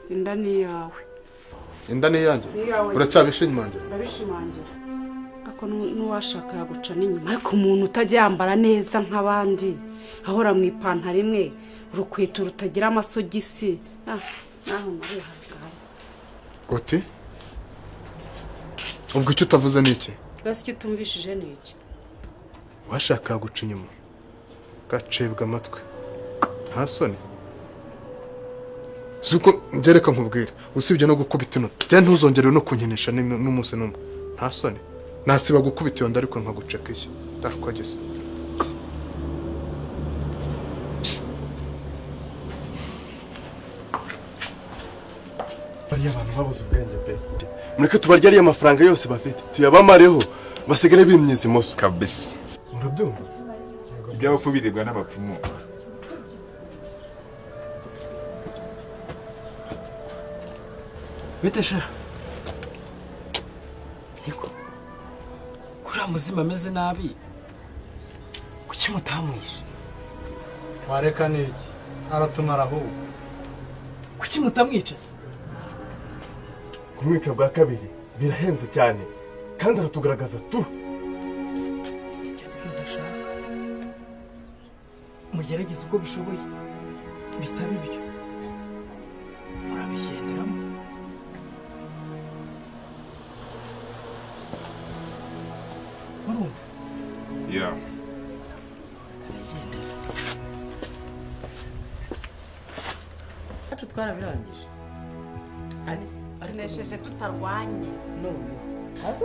Inda ni iyawe. Inda ni iyanjye? Ni iyawe. Uracyabishimangira? Ndabishimangira. Ariko n'uwashaka yaguca n'inyuma. Ariko umuntu utajya yambara neza nk'abandi, ahora mu ipantaro imwe, urukweto rutagira amasogisi, ah, naho narihangana. Uti ubwo icyo utavuze ni iki? Rwose icyo utumvishije ni iki? Washaka guca inyuma, gacibwa amatwi, nta soni zuko. Ngereka nkubwire, usibye no gukubita ino njye, ntuzongere no kunkinisha n'umunsi n'umwe. Nta soni, nasiba gukubita iyo nda ariko nkaguceka ishyi uko gisa. Bariya abantu babuze ubwenge pe. Mureke tubarye ariya mafaranga yose bafite, tuyabamareho, basigare bimyiza imoso. Kabisa. Murabyumva? Iby'abapfu biribwa n'abapfumu. Bite sha? Niko kuriya muzima ameze nabi, kuki mutamwishe? Wareka n'iki, aratumara ahubwo. Kuki mutamwica se? Kumwica bwa kabiri birahenze cyane, kandi aratugaragaza tu. Ibyo nibyo ndashaka, mugerageze uko bishoboye, bitaba ibyo murabigenderamo. Murumva? Yeah. Aragendera. Yacu twarabirangije. Tunesheje tutarwanye. None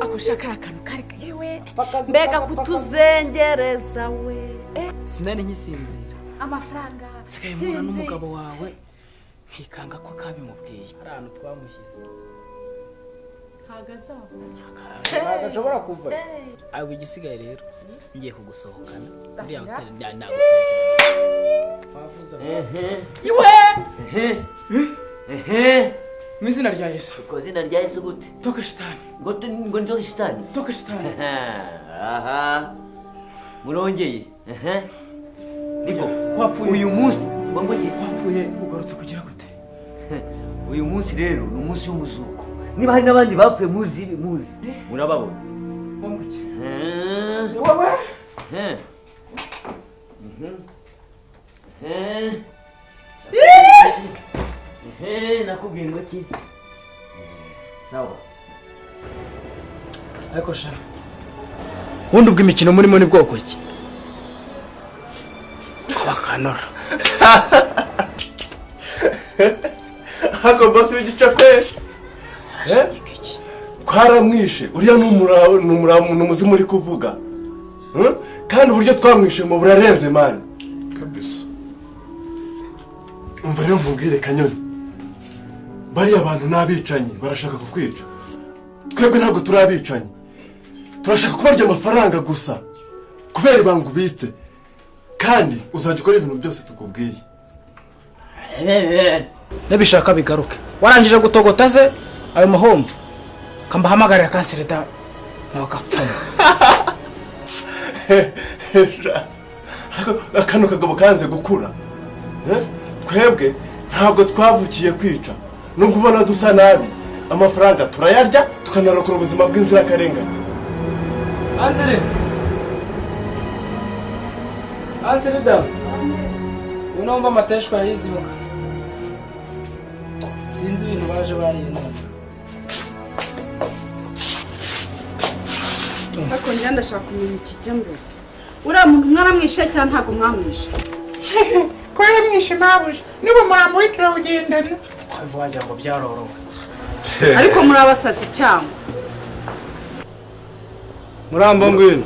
Ako shaka ari akantu kari, yewe mbega kutuzengereza we! Sinari nkisinzira. Amafaranga. Nsigaye mpura n'umugabo wawe nkikanga ko kabimubwiye. Hari ahantu twamushyize. Ntago azaba. Ntabwo ashobora kuva abo. Igisigaye rero, ngiye kugusohokana muri ya hoteli nagusezeranye. Iwe mu izina rya Yesu. Ko izina rya Yesu gute? Toka shitani. Ngo ntoke shitani? Toka shitani. Aha, murongeye. Ehe. Niko. Wapfuye. Uyu munsi ngo iki? Wapfuye ugarutse kugira gute? Uyu munsi rero ni umunsi w'umuzuko. Niba hari n'abandi bapfuye muzi, muzi murababona. Wambuke. Eh. Wowe. Eh. Eh. Eh, nakubwiye ngo ki? Sawa. Ariko sha, ubundi ubwo imikino murimo ni bwoko ki? Bakanora. Hako bosi w'igice kwesha. Zirashinyika iki? Twaramwishe. Uriya ni umuzimu uri kuvuga. Kandi uburyo twamwishe ngo burarenze, man. Kabisa. Umva rero nkubwire, Kanyoni, bariya bantu ni abicanyi, barashaka kukwica. Twebwe ntabwo turi abicanyi, turashaka kubarya amafaranga gusa kubera ibanga ubitse, kandi uzajya ukora ibintu byose tukubwiye. Nibishaka bigaruke. Warangije gutogota se ayo mahomvu? Kambahamagarira kansirida mwagapfuma. Kano kagabo kanze gukura. Eh? Twebwe ntabwo twavukiye kwica, nubwo ubona dusa nabi, amafaranga turayarya, tukanarokora ubuzima bw'inzirakarengane. Kansiri, kansirida, ubu numva amateshwa yayizimuka, sinzi ibintu baje bariye none. Ariko njye ndashaka kumenya ikijya mbere: uriya muntu mwaramwishe cyangwa ntabwo mwamwishe? Ko yaramwishe mabuja, n'ubu umurambo we turawugendana. Twabiva wagira ngo byarorowe. Ariko muri abasazi cyangwa? Murambo, ngwino.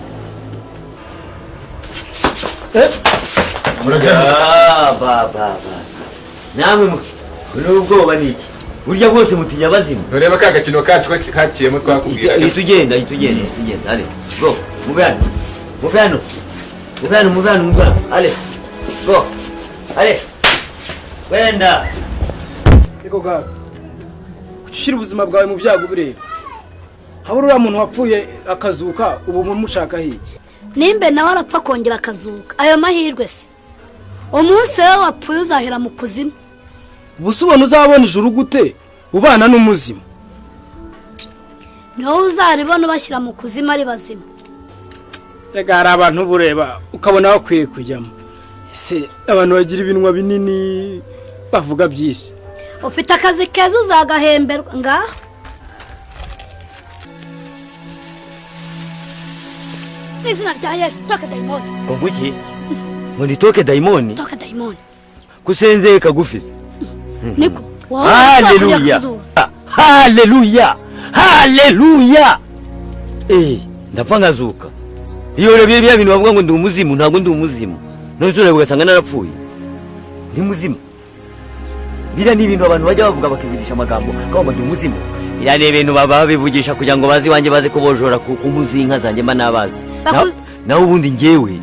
Ah, ba ba ba, namwe n'ubwoba ni iki? Burya bwose mutinya abazimu? Ntureba ka gakino kacu ko kaciyemo twakubwira? Ihita ugenda, ihita ugenda, ihita ugenda. Allez, go, muve hano, muve hano, muve hano, muve hano, muve hano. Allez, go, allez, wenda. Ariko gaga, kuki ushyira ubuzima bwawe mu byago bireba? Habura uriya muntu wapfuye akazuka, ubu mumushakaho iki? Nimbe nawe arapfa akongera akazuka, ayo mahirwe se? Umunsi wowe wapfuye uzahera mu kuzimu. Ubu se ubona uzabona ijuru gute ubana n'umuzima? Ni wowe uzaribona ubashyira mu kuzimu ari bazima. Rega hari abantu bureba ukabona bakwiye kujyamo. Ese abantu bagira ibinwa binini bavuga byinshi. Ufite akazi keza uzagahemberwa ngaho. Mu izina rya Yesu, toka dayimoni. Ngo iki? Ngo nitoke dayimoni? Toka dayimoni. Kusenzeye kagufi. Niko wowe. Haleluya, haleluya, haleluya! Eh, ndapfa nkazuka. Iyo urebye bya bintu bavuga ngo ndi umuzimu, ntabwo ndi umuzimu. None se ureba ugasanga narapfuye? Ndi muzima. Biriya ni ibintu abantu bajya bavuga bakivugisha amagambo kavuga ngo ndi umuzimu. Biriya ni ibintu baba babivugisha kugira ngo baze iwanjye, baze kubojora ku mpu z'inka zanjye mba nabazi. Naho ubundi njyewe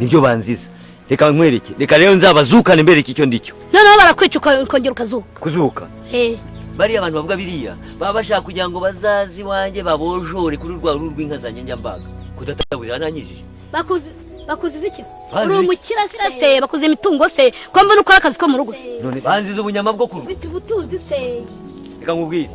nibyo banziza. Reka nkwereke, reka rero nzabazukane mbereke icyo ndicyo. Noneho barakwica ukongera ukazuka. Kuzuka? Eh. Bariya abantu bavuga biriya baba bashaka kugira ngo bazaze iwanjye babojore kuri rwa ruhu rw'inka zanjye njya mbaga kudataburira nanyijije. Bakuziza iki? Banziza Uri iki? umukira se, bakuze imitungo se, ko mbona ukora akazi ko mu rugo? None banziza ubunyama bwo kurugo. Ufite ubutunzi se. Reka nkubwire,